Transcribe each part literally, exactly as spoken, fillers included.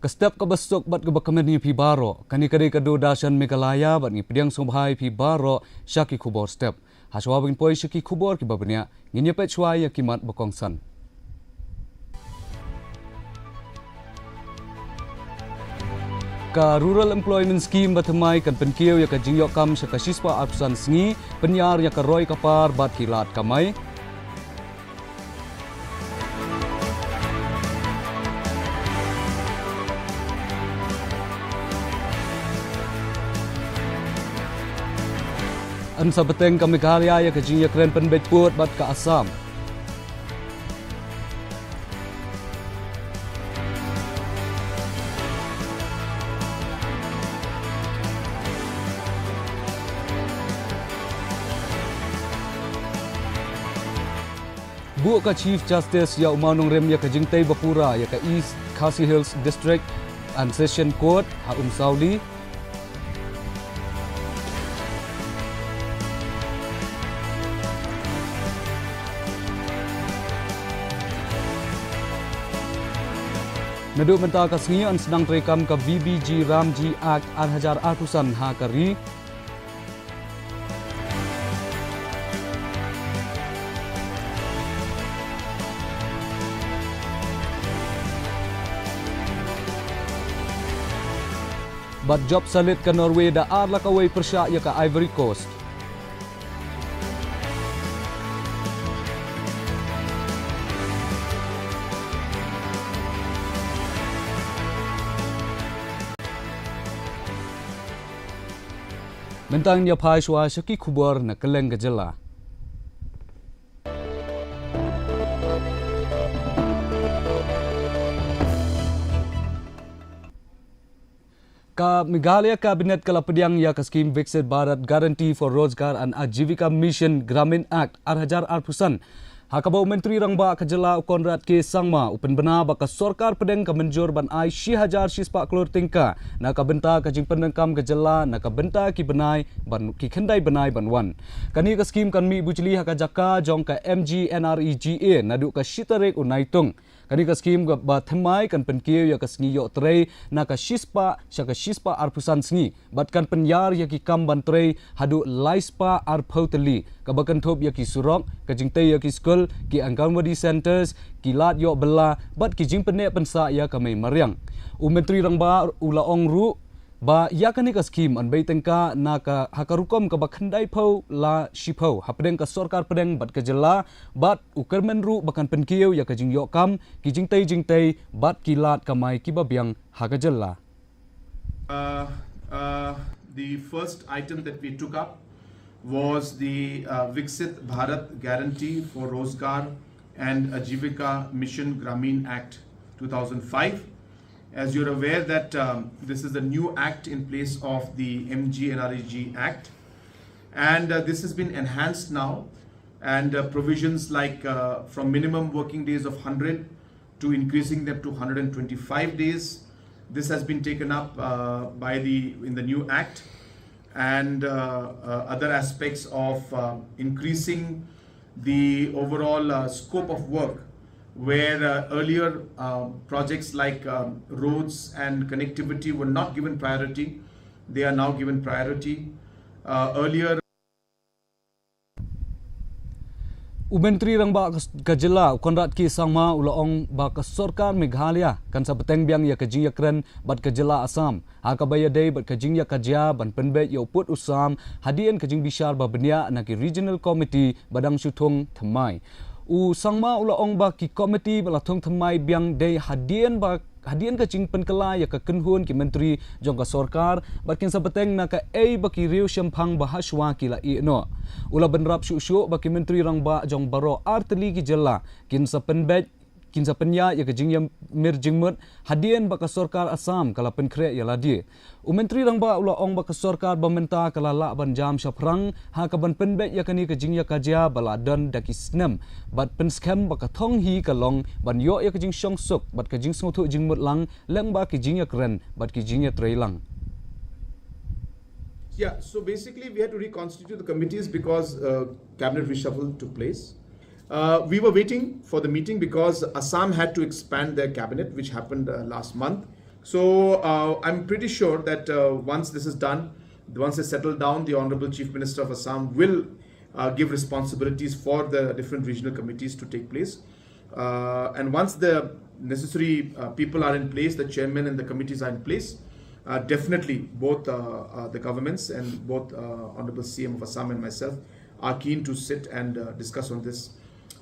Ka step kaba suk bad kaba kmen ïa phi baroh. Kane ka dei ka Doordarshan Meghalaya bad ngi pdiang sngewbha ïa phi baroh sha ki khubor step. Hashwa ban poi sha ki khubor kiba bniah, ngin ïa peit shwa ïa ki mat ba kongsan. Ka Rural Employment Scheme ba thymmai kan pynkiew ïa ka jingïoh kam sha ka shispah arphew san sngi, pynïar ïa ka roi ka par bad ki lad kamai. Yn sa bteng ka Meghalaya ïa ka jingïakren pynbeit pud bad ka Assam. Buh ka Chief Justice ïa u mawnongrim ïa ka jingtei ba pura ïa ka East Khasi Hills District and Session Court ha Umsawli. Naduh mynta ka sngi yn sdang treikam ka B B G Ramji Act ar hajar arphew san ha ka ri. Bad jop sa leit ka Norway da ar la kawei pyrshah ïa ka Ivory Coast. Mynta ngin ïa phai shwa sha ki khubor na kylleng ka jylla. Ka Meghalaya Cabinet ka la pdiang ïa ka skim Viksit Bharat Guarantee for Rozgar and Ajivika Mission Gramin Act ar hajar arphew san. Ha kaba u Myntri Rangbah ka jylla u Conrad K Sangma u pynbna ba ka sorkar pdeng ka mynjur ban ai shi hajar shispah klur tyngka na ka bynta ka jingpyndonkam ka jylla na ka bynta ki bnai ban, ki khyndai bnai ban wan. Kane ka skim kan mih bujli ha ka jaka jong ka M G N R E G A naduh ka shi tarik u Naitung. Kane ka skim ba thymmai kan pynkiew ïa ka sngi ïoh trei na ka shispah sha ka shispah arphew san sngi. Bad kan pynïar ïa ki kam ban trei haduh laispah arphew tylli, kaba kynthup ïa ki surok, ka jingtei ïa ki skul, ki Anganwadi centres, ki lad ïoh bylla, bad ki jingpynneh pynsah ïa ka mei mariang. U Myntri Rangbah u la ong ruh ba ïa kane ka skim yn bei tyngka na ka, ha ka rukom kaba khyndai phew la shiphew hapdeng ka sorkar pdeng bad ka jylla, bad u kyrmen ruh ba kan pynkiew ïa ka jingïoh kam, ki jingtei jingtei bad ki lad kamai kiba biang ha ka jylla. Uh, uh, the first item that we took up was the uh, Viksit Bharat Guarantee for Rozgar and Ajivika Mission Gramin Act two thousand five. As you're aware that um, this is the new act in place of the M G N R E G Act, and uh, this has been enhanced now, and uh, provisions like uh, from minimum working days of hundred to increasing them to hundred and twenty-five days. This has been taken up uh, by the, in the new act, and uh, uh, other aspects of uh, increasing the overall uh, scope of work, where uh, earlier uh, projects like um, roads and connectivity were not given priority, they are now given priority. Uh, earlier U Myntri Rangbah ka, ka jylla, u Conrad K Sangma, u la ong ba ka sorkar Meghalaya kan sa bteng biang ïa ka jingïakren bad ka jylla Assam ha kaba ïadei bad ka jingïakajia ban pynbeit ïa u pud u sam hadien ka jingbishar ba bniah na ki Regional Committee ba dang shu thung thymmai. U Sangma u la ong ba ki committee ba la thung thymmai biang dei hadien ba hadien ka jingpynkylla ïa ka kynhun ki myntri jong ka sorkar bad kin sa bteng na kaei ba ki riew shemphang ba hashwa ki la ïeh noh. U la bynrap shuh shuh ba ki Myntri Rangbah jong baroh artylli ki jylla kin sa pynbeit, kin sa pynïaid ïa ka jingïamir jingmut hadien ba ka sorkar Assam ka la pynkhreh ïa lade. U Myntri Rangbah u la ong ba ka sorkar ba mynta ka la lah ban jam shaphrang ha kaban pynbeit ïa kane ka jingïakajia ba la don da ki snem bad pynskhem ba ka thong hi ka long ban ïoh ïa ka jingshongsuk bad ka jingsngewthuh jingmut lang lyngba ki jingïakren bad ki jingïatreilang. Yeah, so basically we had to reconstitute the committees because uh, cabinet reshuffle took place. Uh, we were waiting for the meeting because Assam had to expand their cabinet, which happened uh, last month. So uh, I'm pretty sure that uh, once this is done, once they settle down, the Honorable Chief Minister of Assam will uh, give responsibilities for the different regional committees to take place. Uh, and once the necessary uh, people are in place, the chairman and the committees are in place, uh, definitely both uh, uh, the governments and both uh, Honorable C M of Assam and myself are keen to sit and uh, discuss on this.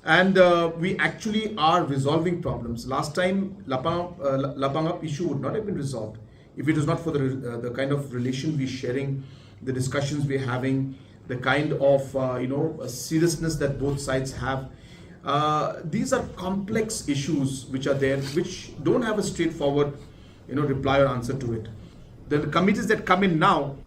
And uh, we actually are resolving problems. Last time, Lapang, uh, La- Lapangap issue would not have been resolved if it was not for the, re- uh, the kind of relation we're sharing, the discussions we're having, the kind of uh, you know uh, seriousness that both sides have. Uh, these are complex issues which are there, which don't have a straightforward you know reply or answer to it. The committees that come in now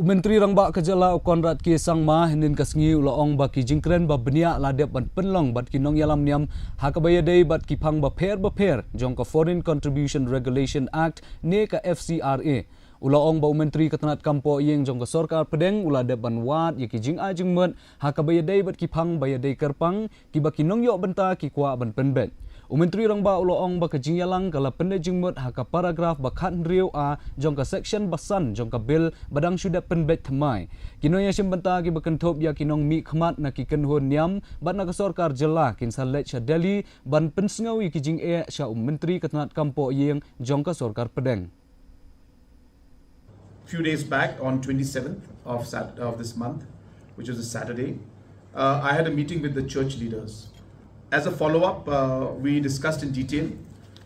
U Myntri Rangbah ka jylla u Conrad K Sangma hynnin ka sngi u la ong ba ki jingkren ba bniah la dep ban pynlong bad ki nongïalam niam ha kaba ïadei bad ki phang bapher bapher jong ka Foreign Contribution Regulation Act ne ka F C R A. U la ong ba u Myntri ka tnat kam poh ïing jong ka sorkar pdeng u la dep ban wad ïa ki jingai jingmut ha kaba ïadei bad ki phang ba ïadei kyrpang kiba ki nongïoh bynta ki kwah ban pynbeit. U Myntri Rangbah u la ong ba ka jingïalang ka la pyndep jingmut ha ka paragraph ba khathynriew A jong ka section ba san jong ka bill ba dang shu dep pynbeit thymmai. Ki nongïashim bynta kiba kynthup ïa ki nongmihkhmat na ki kynhun niam bad na ka sorkar jylla kin sa leit sha Delhi ban pynsngew ïa ki jingeh sha u Myntri ka tnat kam poh ïing jong ka sorkar pdeng. Few days back, on twenty-seventh of, Sat- of this month, which was a Saturday, uh, I had a meeting with the church leaders. As a follow up, uh, we discussed in detail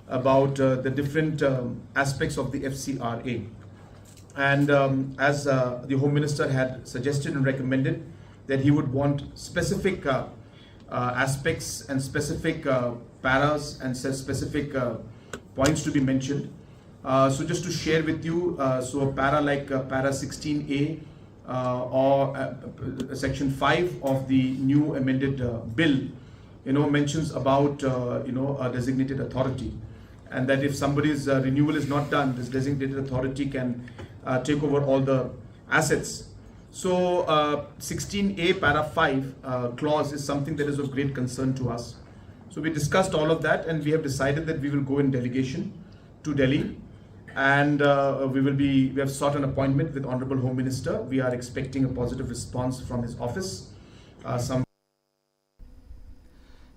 about uh, the different um, aspects of the F C R A. And um, as uh, the Home Minister had suggested and recommended, that he would want specific uh, uh, aspects and specific uh, paras and se- specific uh, points to be mentioned. Uh, so just to share with you, uh, so a para like uh, para sixteen A uh, or uh, section five of the new amended uh, bill, you know, mentions about uh, you know a designated authority, and that if somebody's uh, renewal is not done, this designated authority can uh, take over all the assets. So uh, sixteen A para five uh, clause is something that is of great concern to us. So we discussed all of that, and we have decided that we will go in delegation to Delhi, and uh, we will be we have sought an appointment with Honorable Home Minister. We are expecting a positive response from his office. Uh, some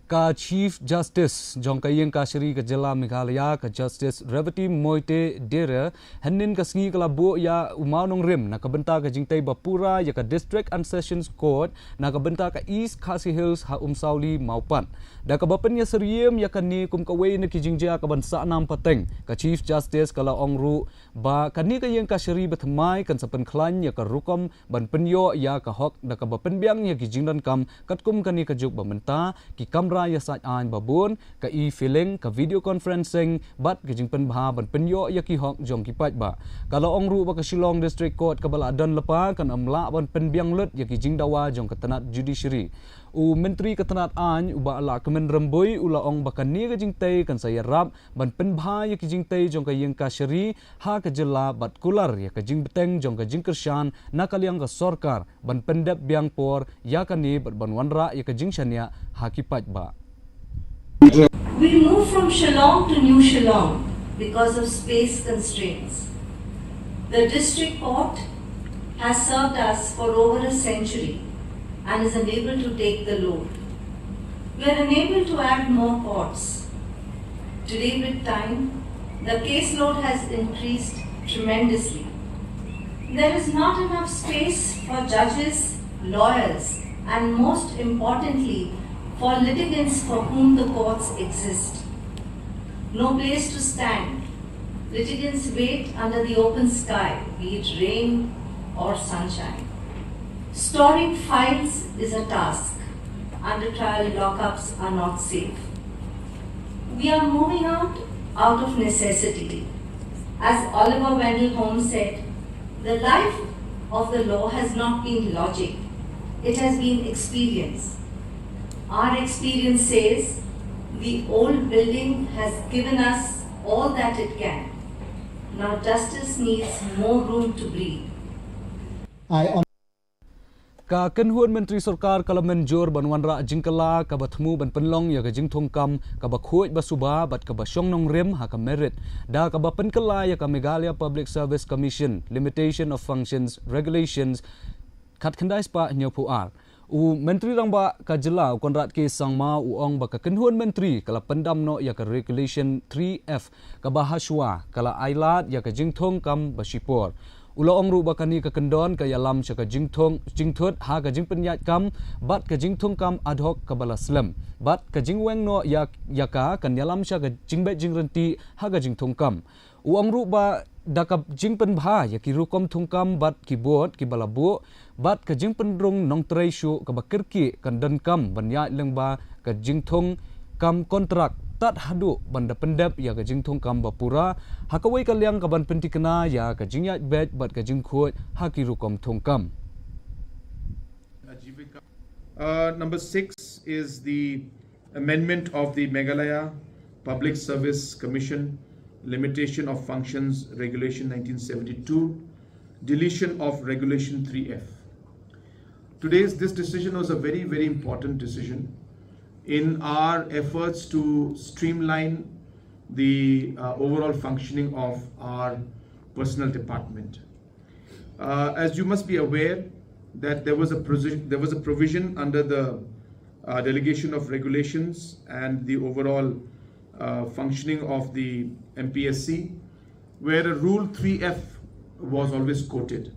Ka Chief Justice jong ka ïing kashari ka jylla Meghalaya, ka Justice Revati Moite Dere, hynnin ka sngi ka la buh ïa u mawnongrim na ka bynta ka jingtei ba pura ïa ka District and Sessions Court na ka bynta ka East Khasi Hills ha Umsawli Mawpat. Da kaba pynïasyriem ïa kane kum kawei na ki jingjia kaban sah nam pateng, ka Chief Justice ka la ong ruh ba kane ka ïing kashari ba thymmai kan sa pynkhlaiñ ïa ka rukom ban pynïoh ïa ka hok da kaba pynbiang ïa ki jingdonkam katkum kane ka juk ba mynta, ki kamra ïasaid aiñ ba bun, ka e-filing, ka video conferencing bad ka jingpynbha ban pynïoh ïa ki hok jong ki paidbah. Ka la ong ruh ba ka Shillong District Court kaba la don lypa kan ym lah ban pynbiang lut ïa ki jingdawa jong ka tnat judiciary. U Myntri ka tnat aiñ u Bah Lahkmen Rymbui u la ong ba kane ka jingtei kan sa ïarap ban pynbha ïa ki jingtei jong ka ïing kashari ha ka jylla bad kular ïa ka jingbteng jong ka jingkyrshan na ka liang ka sorkar ban pyndep biang por ïa kane bad ban wanrah ïa ka jingshaniah ha ki paidbah. We moved from Shillong to New Shillong because of space constraints. The district court has served us for over a century and is unable to take the load. We are unable to add more courts. Today, with time, the caseload has increased tremendously. There is not enough space for judges, lawyers, and most importantly, for litigants for whom the courts exist. No place to stand. Litigants wait under the open sky, be it rain or sunshine. Storing files is a task. Under trial lockups are not safe. We are moving out out of necessity. As Oliver Wendell Holmes said, the life of the law has not been logic, it has been experience. Our experience says the old building has given us all that it can. Now justice needs more room to breathe. I Ka kynhun myntri sorkar ka la mynjur ban wanrah jingkylla kaba thmu ban pynlong ïa ka jingthung kam kaba khuid ba suba bad kaba shong nongrim ha ka merit, da kaba pynkylla ïa ka Meghalaya Public Service Commission Limitation of Functions Regulations khatkhyndai spah hynñiewphew ar. U Myntri Rangbah ka jylla u Conrad K Sangma u ong ba ka kynhun myntri ka la pyndam noh ïa ka Regulation three F kaba hashwa ka la ailad ïa ka jingthung kam ba shipor. U la ong ruh ba kane ka kyndon ka ïalam sha ka jingthung, jingthut ha ka jingpynïaid kam bad ka jingthung kam ad hoc kaba la slem bad ka jingweng noh ïa, ïa ka kan ïalam sha ka jingbeit jingryntih ha ka jingthung kam. U ong ruh ba da ka jingpynbha ïa ki rukom thung kam bad ki bor kiba la buh bad ka jingpynrung nongtrei shuh kaba kyrkieh kan donkam ban ïaid lyngba ka jingthung kam kontrak tad haduh ban da pyndep ïa ka jingthung kam ba pura, ha kawei ka liang ka ban pyntikna ïa ka jingïaid beit bad ka jingkhuid ha ki rukom thung kam. Uh, number six is the amendment of the Meghalaya Public Service Commission Limitation of Functions Regulation nineteen seventy-two, deletion of Regulation three F. Today's, this decision was a very, very important decision in our efforts to streamline the, uh, overall functioning of our personnel department. Uh, as you must be aware that there was a provision, there was a provision under the, uh, Delegation of Regulations and the overall, uh, functioning of the M P S C, where a Rule three F was always quoted.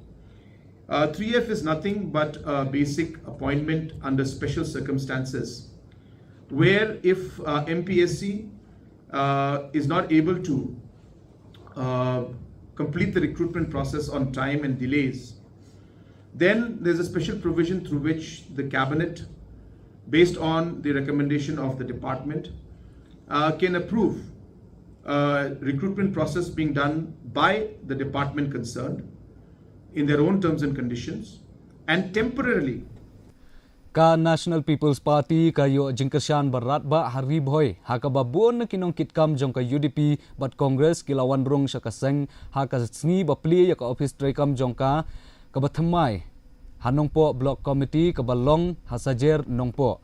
Uh, three F is nothing but a basic appointment under special circumstances, where if, uh, M P S C, uh, is not able to, uh, complete the recruitment process on time and delays, then there's a special provision through which the cabinet, based on the recommendation of the department, uh, can approve, uh, recruitment process being done by the department concerned in their own terms and conditions, and temporarily. Ka National People's Party ka ïoh jingkyrshan ba radbah ha Ri Bhoi, ha kaba bun na ki nongkitkam jong ka U D P bad Congress ki la wan rung sha ka seng ha ka sngi ba plie ïa ka ophis treikam jong ka kaba thymmai ha Nongpoh Block Committee kaba long ha Sajer Nongpoh.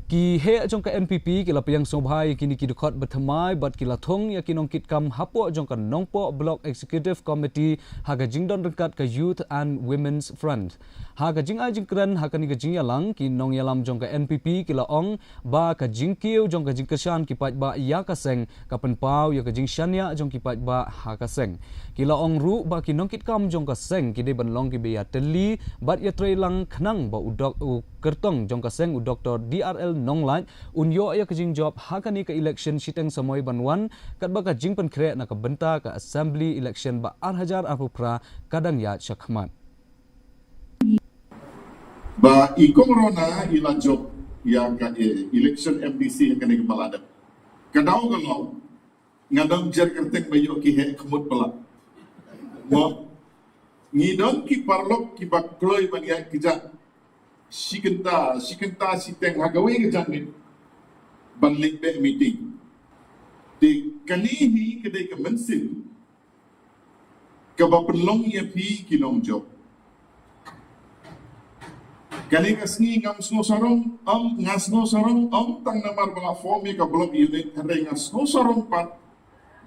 Ki heh jong ka N P P ki la pdiang sngewbha ïa kine ki dkhot ba thymmai bad ki la thung ïa ki nongkitkam hapoh jong ka Nongpoh Block Executive Committee ha ka jingdon ryngkat ka Youth and Women's Front. Ha ka jingai jingkren ha kane ka jingïalang, ki nongïalam jong ka N P P ki la ong ba ka jingkiew jong ka jingkyrshan ki paidbah ïa ka seng ka pynpaw ïa ka jingshaniah jong ki paidbah ha ka seng. Ki la ong ruh ba ki nongkitkam jong ka seng ki dei ban long kiba ïatylli bad ïatreilang khnang ba u dok, u kyrtong jong ka seng u Doktor D R L Nonglait un ïoh ïa ka jingjop ha kane ka election shiteng samoi ban wan, katba ka jingpynkhreh na ka bynta ka assembly election ba ar hajar arphew phra ka dang ïaid shakhmat. Ba i Kong Rona i la jop ïa ka, eh, election M D C ha kane ka ba la dep. Ka daw ka long, nga dang jer kyrteng ba ïoh ki heh khmut palat. Mo, ngi don ki paralok kiba kloi ban ïaid kjat shi kynta, shi kynta shiteng ha kawei ka janmiet ban leit beh meeting. Te kane hi ka dei ka mynsiem kaba pynlong ïa phi ki nongjop. Kane ka sngi ngam sngew sarong, ym, nga sngew sarong ym tang namar ba la form ïa ka block unit, hynrei nga sngew sarong pat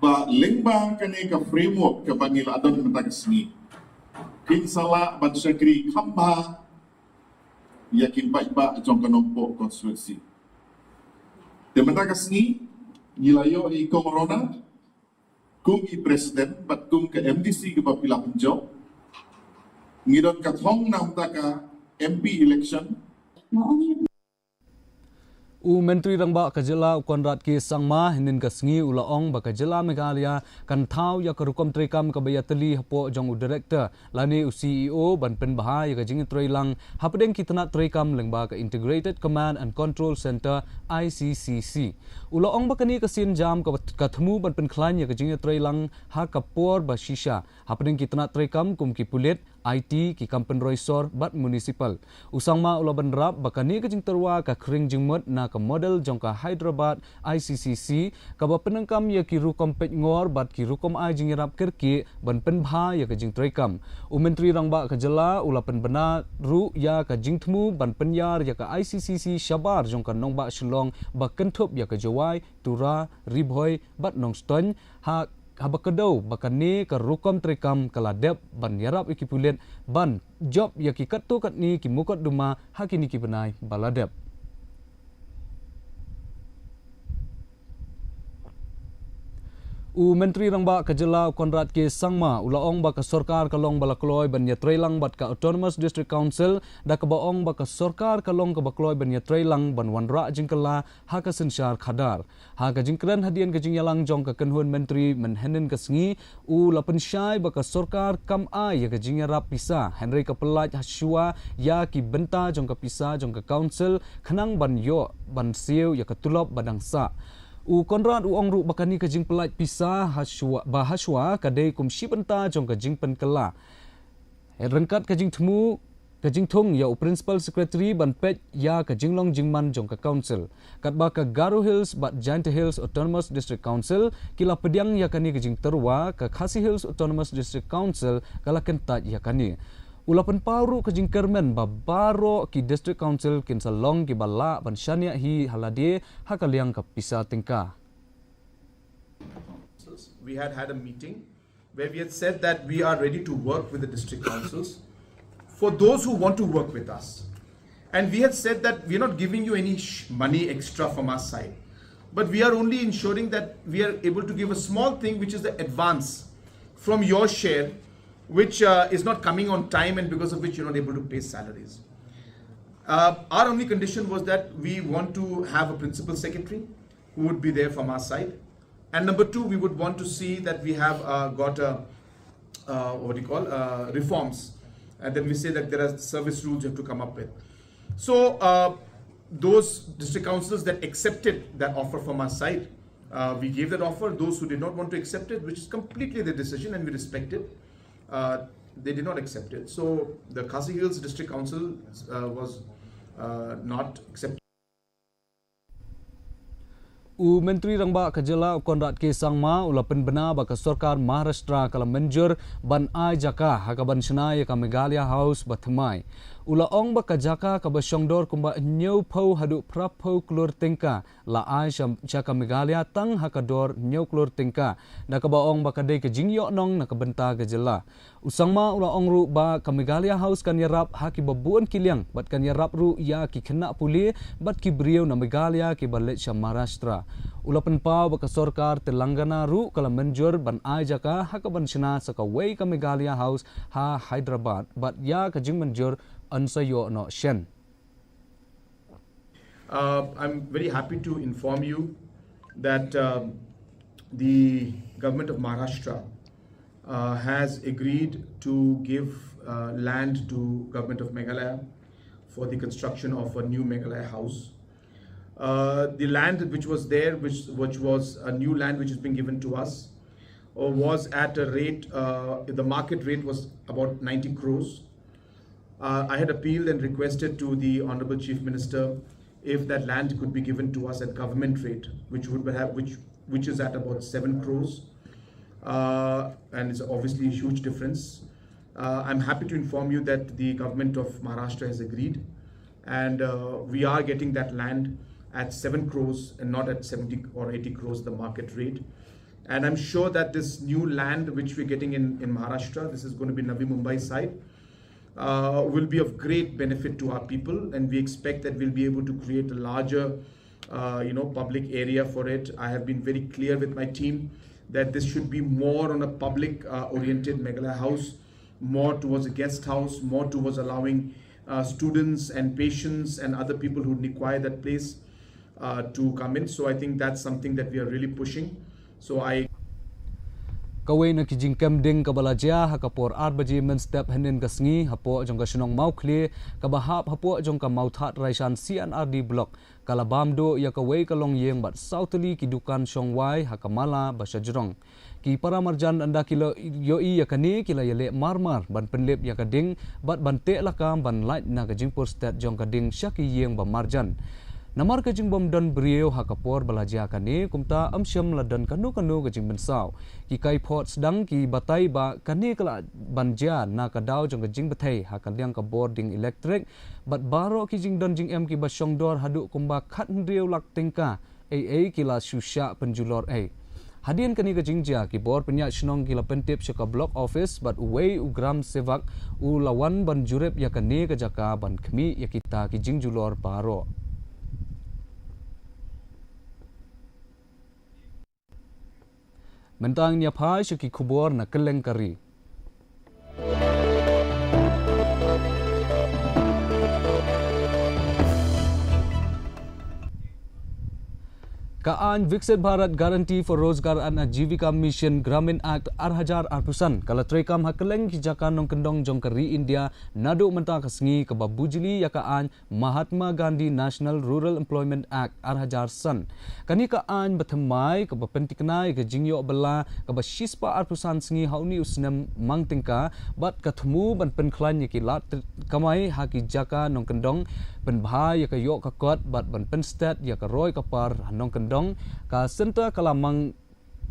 ba lyngba kane ka framework kaba ngi la don mynta ka sngi, kin sa lah ban shakri kham bha ïa ki paidbah jong ka Nongpoh constituency. Te mynta ka sngi ngi la ïoh i Kong Rona kum i president bad kum ka M D C kaba phi la pynjop. Ngi don ka thong na mynta ka M P election. U Myntri Rangbah ka jylla u Conrad K Sangma hynnin ka sngi u la ong ba ka jylla Meghalaya kan thaw ïa ka rukom treikam kaba ïatylli hapoh jong u Director lane u C E O ban pynbha ïa ka jingïatreilang hapdeng ki tnat treikam lyngba ka Integrated Command and Control Centre, I C C C. U la ong ba kane ka sienjam ka, ka thmu ban pynkhlaiñ ïa ka jingïatreilang ha ka por ba shisha hapdeng ki tnat treikam kum ki pulit, I T, ki kam pynroi sor bad municipal. U Sangma u la bynrap ba kane ka jingtyrwa ka khring jingmut na ka model jong ka Hyderabad I C C C, kaba pyndonkam ïa ki rukom peit ngor bad ki rukom ai jingïarap kyrkieh ban pynbha ïa ka jingtreikam. U Myntri Rangbah ka jylla u la pynbna ruh ïa ka jingthmu ban pynïar ïa ka I C C C shabar jong ka nongbah Shillong ba kynthup ïa ka Jowai, Tura, Ri Bhoi bad Nongstoiñ, ha, haba kdew ba kane ka rukom treikam ka la dep ban ïarap ïa ki pulit ban jop ïa ki katto katne ki mukotduma ha kine ki bnai ba la dep. U Myntri Rangbah ka jylla u Conrad K Sangma u la ong ba ka sorkar ka long ba la kloi ban ïatreilang bad ka Autonomous District Council, da kaba ong ba ka sorkar ka long kaba kloi ban ïatreilang ban wanrah jingkylla ha ka synshar khadar. Ha ka jingkren hadien ka jingïalang jong ka kynhun myntri mynhynnin ka sngi, u la pynshai ba ka sorkar kam ai ïa ka jingïarap pisa, hynrei ka pyllait hashwa ïa ki bynta jong ka pisa jong ka council khnang ban ïoh ban siew ïa ka tulop ba dang sah. U Conrad u ong ruh ba kane ka jingpyllait pisa hashwa, ba hashwa ka dei kum shi bynta jong ka jingpynkylla. Ryngkat ka jingthmu, ka jingthung ïa u Principal Secretary ban peit ïa ka jinglong jingman jong ka council. Katba ka Garo Hills bad Jaintia Hills Autonomous District Council ki la pdiang ïa kane ka jingtyrwa, ka Khasi Hills Autonomous District Council ka la kyntait ïa kane. U la pynpaw ruh ka jingkyrmen ba baroh ki District Council kin sa long kiba lah ban shaniah hi ha lade ha ka liang ka pisa tyngka. We had had a meeting where we had said that we are ready to work with the district councils for those who want to work with us. And we had said that we are not giving you any sh- money extra from our side, but we are only ensuring that we are able to give a small thing, which is the advance from your share, which uh, is not coming on time and because of which you're not able to pay salaries. Uh, our only condition was that we want to have a principal secretary who would be there from our side. And number two, we would want to see that we have uh, got a, uh, what do you call, uh, reforms. And then we say that there are service rules you have to come up with. So uh, those district councils that accepted that offer from our side, uh, we gave that offer. Those who did not want to accept it, which is completely their decision and we respect it, uh, they did not accept it. So the Khasi Hills District Council uh, was uh, not accepted. U Myntri Rangbah ka jylla u Conrad K Sangma u la pynbna ba ka sorkar Maharashtra ka la mynjur ban ai jaka ha kaban shna ïa ka Meghalaya House ba thymmai. U la ong ba ka jaka kaba shongdor kumba hynñiewphew haduh phraphew klur tyngka la ai sha, sha ka Meghalaya tang ha ka dor hynñiew klur tyngka, da kaba ong ba ka dei ka jingïohnong na ka bynta ka jylla. U Sangma u la ong ruh ba ka Meghalaya House kan ïarap ha kiba bun ki liang bad kan ïarap ruh ïa ki khynnah pule bad ki briew na Meghalaya kiba leit sha Maharashtra. U la pynpaw ba ka sorkar Telangana ruh ka la mynjur ban ai jaka ha kaban shna sa kawei ka Meghalaya House ha Hyderabad bad ïa ka jingmynjur yn sa ïoh noh shen. Uh, I'm very happy to inform you that um, the government of Maharashtra uh, has agreed to give uh, land to government of Meghalaya for the construction of a new Meghalaya house. Uh, the land which was there, which, which was a new land which has been given to us, uh, was at a rate, uh, the market rate was about ninety crores. Uh, I had appealed and requested to the Honorable Chief Minister if that land could be given to us at government rate, which would have, which, which is at about seven crores, uh, and it's obviously a huge difference. Uh, I'm happy to inform you that the government of Maharashtra has agreed, and uh, we are getting that land at seven crores and not at seventy or eighty crores, the market rate. And I'm sure that this new land which we're getting in, in Maharashtra, this is going to be Navi Mumbai side, uh, will be of great benefit to our people, and we expect that we'll be able to create a larger, uh, you know, public area for it. I have been very clear with my team that this should be more on a public, uh, oriented Meghalaya House, more towards a guest house, more towards allowing uh, students and patients and other people who require that place uh, to come in. So I think that's something that we are really pushing. So I Kawei na ki jingkem ding kaba la jia ha ka por ar baje mynstep hynnin ka sngi hapoh jong ka shnong Mawkhlieh kaba hap hapoh jong ka Mawthadraishan C and R D block ka la bam duh ïa kawei ka longïing bad saw tylli ki dukan shongwai ha ka mala ba shajrong. Ki para marjan ynda ki la ïohi ïa kane ki la ïaleh marmar ban pynlip ïa ka ding bad ban teh lakam ban lait na ka jingpur stet jong ka ding sha ki ïing ba marjan. Namar ka jingbym don briew ha ka por ba la jia kane, kumta ym shym la don kano kano ka jingpynsaw. Ki kaiphod sdang ki batai ba kane ka lah ban jia na ka daw jong ka jingbthei ha ka liang ka bor ding elektrik bad baroh ki jingdon jingem kiba shongdor haduh kumba khathynriew lak tyngka ei ei ki la shu shah pynjulor ei. Hadien kane ka jingjia, ki bor pynïaid shnong ki la pyntip sha ka block office bad uwei u gram sevak u la wan ban jurip ïa kane ka jaka ban khmih ïa kita ki jingjulor baroh. Mynta ngin ïa phai sha ki khubor na kylleng ka ri. Ka aiñ Viksit Bharat Guarantee for Rozgar and Ajivika Mission Gramin Act ar hajar arphew san ka la treikam ha kylleng ki jaka nongkyndong jong ka ri India naduh mynta ka sngi, kaba bujli ïa ka aiñ Mahatma Gandhi National Rural Employment Act ar hajar san. Kane ka aiñ bathymmai kaba pyntikna ïa ka jingïoh bylla kaba shispah arphew san sngi ha une u snem mang tyngka bad ka thmu ban pynkhlaiñ ïa ki lad kamai ha ki jaka nongkyndong, pynbha ïa ka ïoh ka kot bad ban pynstet ïa ka roi ka par ha nongkyndong. Ka centre ka la mang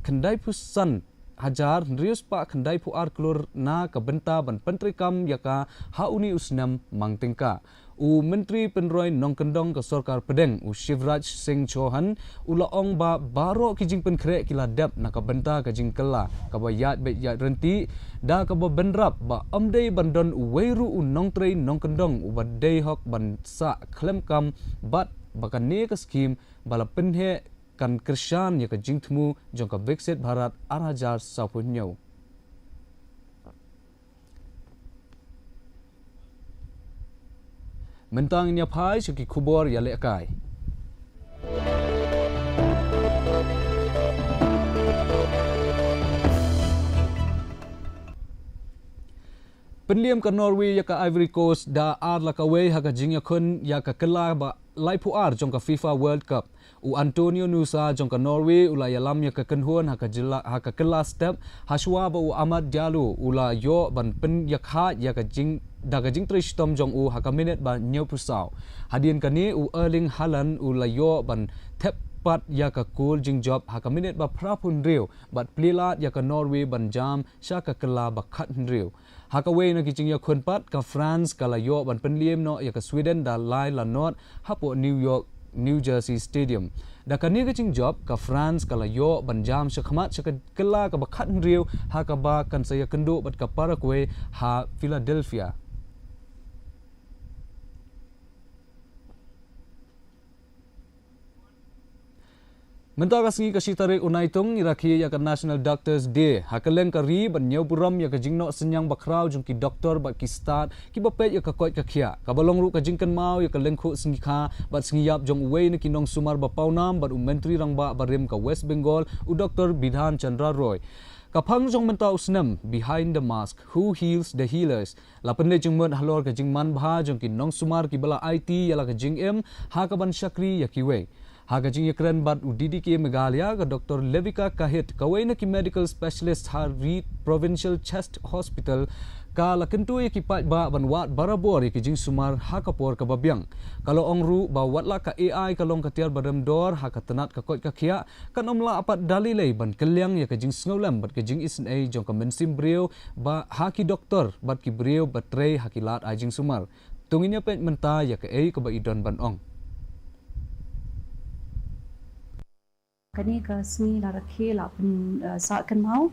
khyndaiphew san hajar hynriew spah khyndaiphew ar klur na ka bynta ban pyntreikam ïa ka ha une u snem mang tyngka. U Myntri Pynroi Nongkyndong ka Sorkar Pdeng, u Shivraj Singh Chouhan, u la ong ba baroh ki jingpynkhreh ki la dep na ka bynta ka jingkylla kaba ïaid beit ïaid ryntih, da kaba bynrap ba ym dei ban don uwei ruh u nongtrei nongkyndong uba dei hok ban sah khlem kam bad ba kane ka skhim ba la pynheh kan kyrshan ïa ka jingthmu jong ka Viksit Bharat ar hajar sawphew hynñiew. Mynta ngin ïa phai sha ki khubor ïalehkai. Pynliem ka Norway ïa ka Ivory Coast da ar la kawei ha ka jingïakhun ïa ka kylla ba laiphew ar jong ka FIFA World Cup. U Antonio Nusa jong ka Norway u la ïalam ïa ka kynhun ha ka jylla, ha ka kylla step, hashwa ba u Amad Diallo u la ïoh ban pynïakha ïa ka jing, da ka jingtrei shitom jong u ha ka minit ba hynñiewphew saw. Hadien kane u Erling Haaland u la ïoh ban thep pat ïa ka kol jingjop ha ka minit ba phraphew hynriew bad plie lad ïa ka Norway ban jam sha ka kylla ba khathynriew. Ha kawei na ki jingïakhun pat, ka France ka la ïoh ban pynliem noh ïa ka Sweden da lai la nod hapoh New York, New Jersey Stadium. Da kane ka jingjop, ka France ka la ïoh ban jam shakhmat sha ka kylla kaba khathynriew ha kaba kan sa ïakynduh bad ka Paraguay ha Philadelphia. Mynta ka sngi ka shi tarik u Naitung ngi rakhe ïa ka National Doctors Day ha kylleng ka ri ban ñiew burom ïa ka jingnoh synñiang bakhraw jong ki doktor bad ki stad kiba peit ïa ka koit ka khiah, kaba long ruh ka jingkynmaw ïa ka lyngkhuh sngi kha bad sngi ïap jong uwei na ki nongsumar ba pawnam bad u Myntri Rangbah barim ka West Bengal, u Doktor Bidhan Chandra Roy. Ka phang jong mynta u snem, Behind the Mask, Who Heals the Healers, la pynleit jingmut halor ka jingmanbha jong ki nongsumar kiba la aiti ïa la ka jingim ha kaban shakri ïa kiwei. Ha ka jingïakren bad u D D K Meghalaya, ka Doktor Levika Kahit, kawei na ki medical specialist ha Reid Provincial Chest Hospital, ka la kyntu ïa ki paidbah ban wad barabor ïa ki jingsumar ha ka por kaba biang. Ka la ong ruh ba wat la ka A I ka long ka tiar ba rem dor ha ka tnat ka koit ka khiah, kan ym lah pat da lei lei ban kylliang ïa ka jingsngewlem bad ka jingisynei jong ka mynsiem briew ba ha ki doktor bad ki briew ba trei ha ki lad ai jingsumar. To ngin ïa peit mynta ïa kaei kaba i don ban ong. Kane ka sngi la rakhe la pyn, eh, sah kynmaw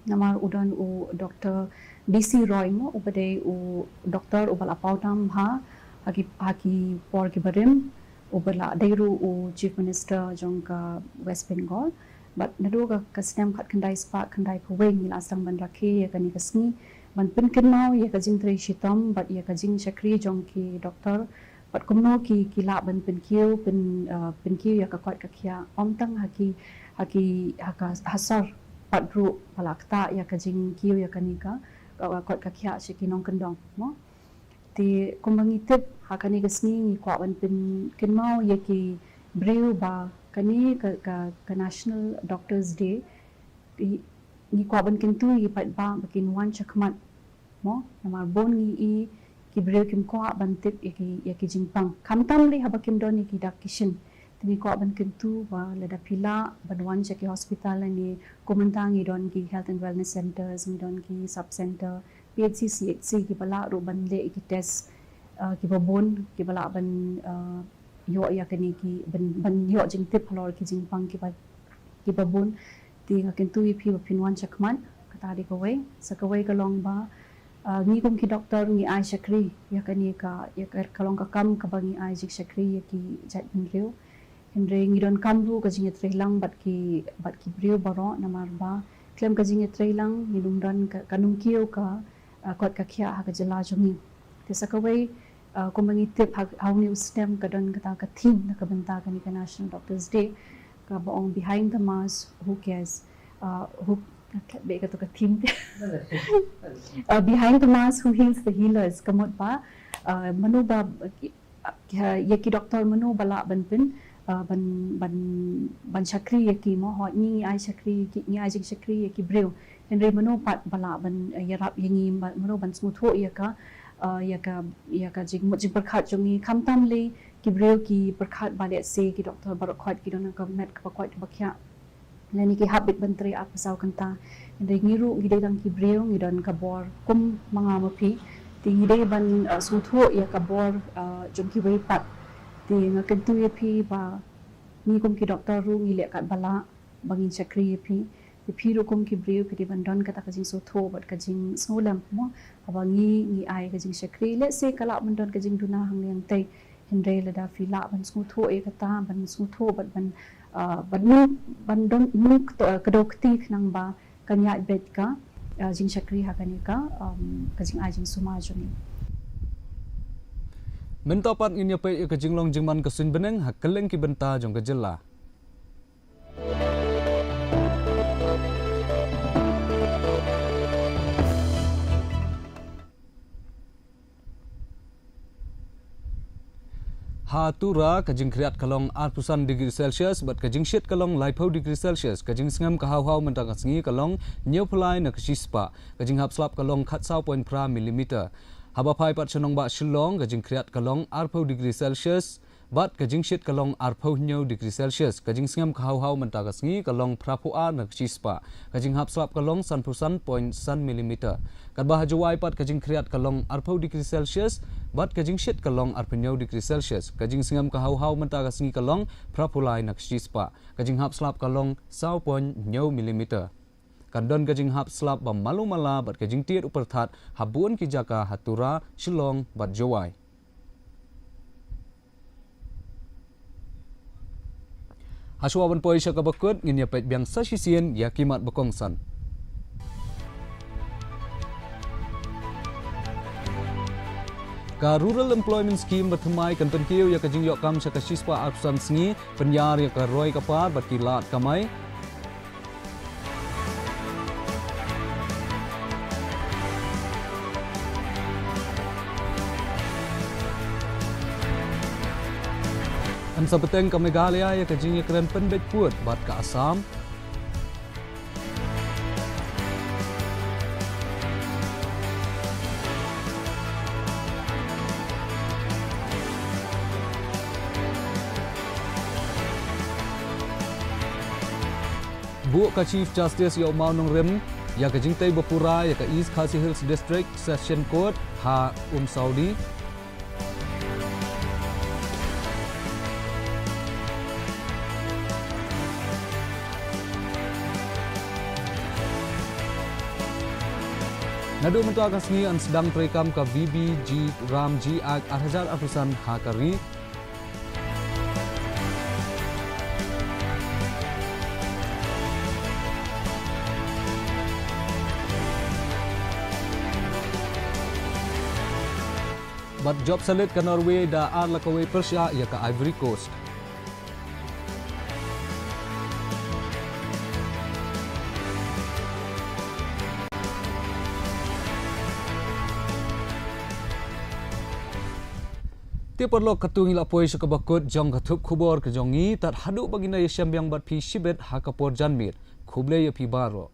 namar u don u Doktor D C Roy mo, uba dei u doktor uba la pawnam ha, ha ki, ha ki por kiba rim, uba la dei ruh u Chief Minister jong ka West Bengal. Bad naduh ka, ka snem khatkhyndai spah khyndaiphew wei ngi la sdang ban rakhe ïa kane ka sngi ban pynkynmaw ïa ka jingtrei shitom bad ïa ka jingshakri jong ki doktor bad kumno ki, ki lah ban pynkiew, pyn, eh, pynkiew ïa ka koit ka khiah. Ym tang ha ki, ha ki, ha ka, ha sor pat ruh ba la ktah ïa ka jingkiew ïa kane ka, ka, ka koit ka khiah sha ki nongkyndong mo. Te kumba ngi tip, ha kane ka sngi ngi kwah ban pynkynmaw ïa ki briew ba kane ka, ka, ka National Doctors Day i, ngi kwah ban kyntu ïa ki paidbah ba kin wan shakhmat. Mo, namar bun ngi i ki briew kim kwah ban tip ïa ki, ïa ki jingpang. Khamtam lei haba kim don ïa ki dak ki shin. Te ngi kwah ban kyntu ba lada phi lah ban wan sha ki hospital lane, kum mynta ngi don ki health and wellness centers, ngi don ki sub center, P H C, C H C, kiba lah ruh ban leh ïa ki test, uh, kiba bun, kiba lah ban, uh, ïoh ïa kane ki, ban, ban ïoh jingtip halor ki jingpang kiba, kiba bun. Te nga kyntu ïa phi ba phin wan shakhmat, kata dei kawei. Sa kawei ka long ba, ah, ngi kum ki doktor ngi ai shakri ïa kane ka, ïa ka, ka long ka kam kaba ngi ai jingshakri ïa ki jaitbynriew. Hynrei ngi donkam ruh ka jingïatreilang bad ki, bad ki briew baroh, namar ba khlem ka jingïatreilang ngin ym don ka, kan ym kiew ka, ah, kot ka khiah ha ka jylla jong ngi. Te sa kawei, uh, kumba ngi tip ha, ha une u snem ka don kata ka theme na ka bynta kane ka National Doctors Day, kaba ong "Behind the mask, who cares?" Uh, who, ka, ka, kato ka theme te. Uh, "Behind the mask, who heals the healers?" Ka mut ba, uh, mano ba, uh, ïa ki doktor mano ba lah ban pyn, uh, ban, ban, ban shakri ïa ki, mo, hooid ngi ai shakri ïa ki, ngi ai jingshakri ïa ki briew. Hynrei mano pat ba lah ban, uh, ïarap ïa ngi, ba, mano ban sngewthuh ïa ka, uh, ïa ka, ïa ka jingmut jingpyrkhat jong ngi, khamtam lei ki briew ki pyrkhat ba lehse ki doktor baroh khoit ki don ka met kaba koit kaba khiah, lane ki hap bit ban trei arphew saw kynta. Hynrei ngi ruh ngi dei tang ki briew, ngi don ka bor kum ma nga ma phi. Te ngi dei ban, uh, sngewthuh ïa ka bor, uh, jong kiwei pat. Te nga kyntu ïa phi ba ngi kum ki doktor ruh ngi leh katba lah ba ngin shakri ïa phi. Te phi ruh kum ki briew phi dei ban don kata ka jingsngewthuh bad ka jingsngewlem, mo, haba ngi, ngi ai ka jingshakri. Lehse ka lah ban don ka jingduna hangne hangtei. Hynrei lada phi lah ban sngewthuh ïa kata, ban sngewthuh bad ban, ah, ban nym, ban don nym kto, ah, kdew kti khnang ba kan ïaid beit ka, ah, jingshakri ha kane ka, um, ka jingai jingsumar jong ngi. Mynta pat ngin ïa peit ïa ka jinglong jingman ka suiñ bneng ha kylleng ki bynta jong ka jylla. Ha Tura, ka jingkhriat ka long arphew san degree Celsius bad ka jingshit ka long laiphew degree Celsius. Ka jingsngem ka haw haw mynta ka sngi ka long hynñiewphew lai na ka shispah. Ka jinghap slap ka long khatsaw point phra millimeter. Haba phai pat sha nongbah Shillong, ka jingkhriat ka long arphew degree Celsius bad ka jingshit ka long arphew hynñiew degree Celsius. Ka jingsngem ka haw haw mynta ka sngi ka long phraphew ar na ka shispah. Ka jinghap slap ka long sanphew san point san millimeter. Katba ha Jowai pat ka jingkhriat ka long arphew degree Celsius bad ka jingshit ka long arphew hynñiew degree Celsius. Ka jingsngem ka haw haw mynta ka sngi ka long phraphew lai na ka shispah. Ka jinghap slap ka long saw point hynñiew millimeter. Kan don ka jinghap slap ba malu mala bad ka jingtied u pyrthat ha bun ki jaka ha Tura, Shillong bad Jowai. Hashwa ban poi sha kaba kut, ngin ïa peit biang sa shisien ïa ki mat ba kongsan. Ka Rural Employment Scheme ba thymmai kan pynkiew ïa ka jingïoh kam sha ka shispah arphew san sngi, pynïar ïa ka roi ka par bad ki lad kamai. Yn sa bteng ka Meghalaya ïa ka jingïakren pynbeit pud bad ka Assam. Buh ka Chief Justice ïa u mawnongrim ïa ka jingtei ba pura ïa ka East Khasi Hills District Session Court ha Umsawli. Naduh mynta ka sngi yn sdang treikam ka V B G RAM G Act ar hajar arphew san ha ka ri. Bad jop sa leit ka Norway da ar la kawei pyrshah ïa ka Ivory Coast. Te paralok, katto ngi la poi sha kaba kut jong ka thup khubor ka jong ngi, tad haduh ba ngin ïashem biang bad phi shibit ha ka por janmiet. Khublei ïa phi baroh.